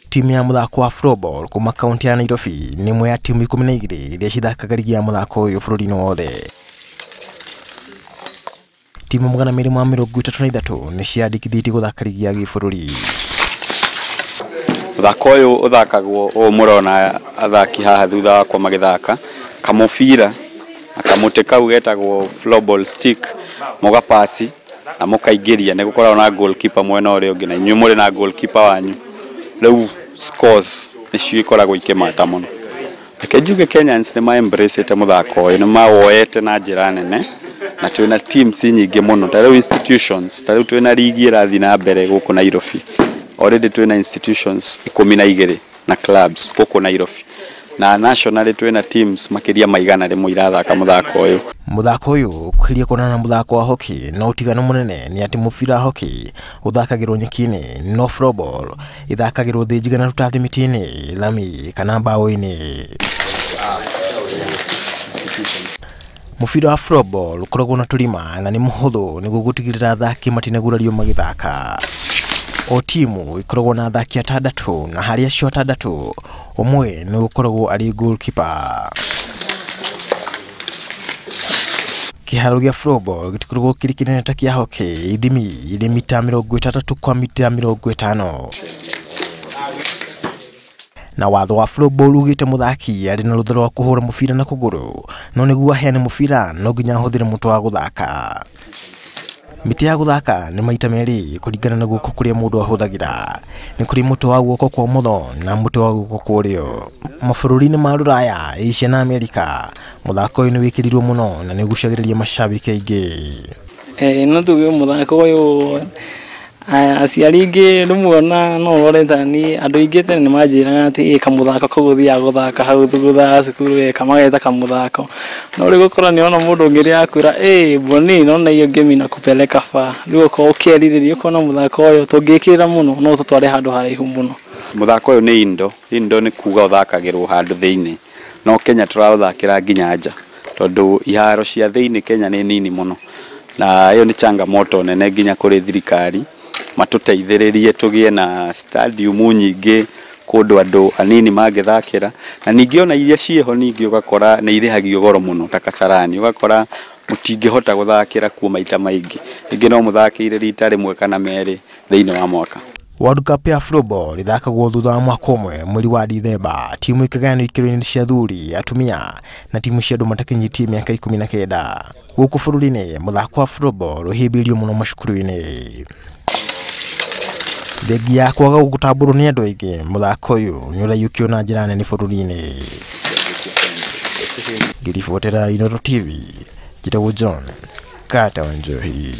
Timu ya muthako wa floorball kuma kaunti ya Nairobi ni imwe ya timu 12 iria cithakaga rigi ya muthako uyu bũrũri-inĩ wothe. Timu 233 nĩ ciandĩkithĩtie gũthaka rigi ya gĩbũrũri. Mũthako ũyũ ũthakagwo ũũ mũrona athaki haha thutha wakwa magĩthaka kamũbira na kamũtĩ kau getagwo floorball stick, mũgapasi na mũkaingĩria. Nĩ gũkoragwo na goalkeeper mwena ũrĩa ũngĩ na inyuĩ mũrĩ na goalkeeper wanyu. Rĩu scores nĩcio ikoragwo ikĩmata mũno. Reke njuge Kenyans nĩ ma-embrace-ĩte mũthako ũyũ, nĩ mawoete na njĩra nene na twĩna teams nyingĩ mũno, ta rĩu institutions, ta rĩu twĩna rigi ĩrathiĩ na mbere gũkũ Nairobi. Already twĩna institutions 12 na clubs gũkũ Nairobi, na nationally twĩna teams makĩria ma 100 irathaka mũthako ũyũ. Mũthako ũyũ ũkuhĩrĩirie kuonana na mũthako wa hockey, no ũtiganu mũnene nĩ atĩ mũbira wa hockey ũthakagĩrwo nyeki-inĩ, no floorball ĩthakagĩrwo thĩ njigananu ta thimiti-inĩ, lami kana mbaũ-inĩ. Mũbira wa floorball ũkoragwo na tũrima na nĩ mũhũthũ nĩguo gũtigĩrĩra athaki matinagurario magĩthaka. O timu ĩkoragwo na athaki atandatũ na harĩ acio atandatũ ũmwe nĩ ũkoragwo arĩ goalkeeper. Kĩharo gĩa floorball gĩtikoragwo kĩrĩ kĩnene ta kĩa hockey, ithimi irĩ mita 60 kwa mita 50. Na watho wa floorball ugĩte mũthaki arĩ na rũtha rwa kũhũra mũbira na kũgũrũ, no nĩguo aheane mũbira no nginya ahũthĩre mũtwe wa gũthaka. Mĩtĩ ya gũthaka nĩ maita merĩ kũringana na guoko kũrĩa mũndũ ahũthagĩra. Nĩ kũrĩ mũtĩ wa guoko kwa ũmotho na mũtĩ wa guoko kwa ũrĩo. Mabũrũri-inĩ ma Rũraya, Asia na Amerika, mũthako ũyũ nĩ wĩkĩrĩirwo mũno na nĩ ũgucagĩrĩria mashabiki aingĩ. No tuge mũthako ũyũ aciari aingĩ rĩmwe ona no ũrore ta niĩ, andũ aingĩ tene nĩ manjĩraga atĩ kamũthako kau ũthiaga gũthaka hau thutha wa cukuru kamageta kamũthako. No rĩu gũkorwo nĩ ona mũndũ ũngĩ rĩrĩa akwĩra Boni naona hiyo game inakupeleka far, rĩu ũkorwo ũkĩerirĩria ũkona mũthako ũyũ tũngĩkĩrĩra mũno no ũtũtware handũ haraihu mũno. Mũthako ũyũ nĩ indo, indo nĩ kuga ũthakagĩrwo handũ thĩinĩ, no Kenya tũraũthakĩra nginya nja tondũ iharo cia thĩinĩ Kenya nĩ nini mũno, na ĩyo nĩ changamoto nene nginya kũrĩ thirikari matũteithĩrĩrie tũgĩe na stadium nyingĩ kũndũ andũ anini mangĩthakĩra, na ningĩ ona iria ciĩho ningĩ ũgakora nĩ irĩhagio goro mũno ta Kasarani, ũgakora mũtingĩhota gũthakĩra kuo maita maingĩ, rĩngĩ no mũthakĩire rita rĩmwe kana merĩ thĩinĩ wa mwaka. World Cup ya floorball ĩthakagwo thutha wa mwaka ũmwe mweri wa Dithemba, timu ikagayanio ikĩro-inĩ cia athuri, atumia na timu cia andũ matakinyĩtie mĩaka 19. Gũkũ bũrũri-inĩ mũthako wa floorball ũhĩmbĩirio mũno macukuru-inĩ. Thengia ya kwaga gũtambũrwo nĩ andũ aingĩ, mũthako ũyũ nĩ ũraiyũkio na njĩra nene bũrũri-inĩ. Ngĩribotera Inooro TV, njĩtagwo John Kata Wanjohi.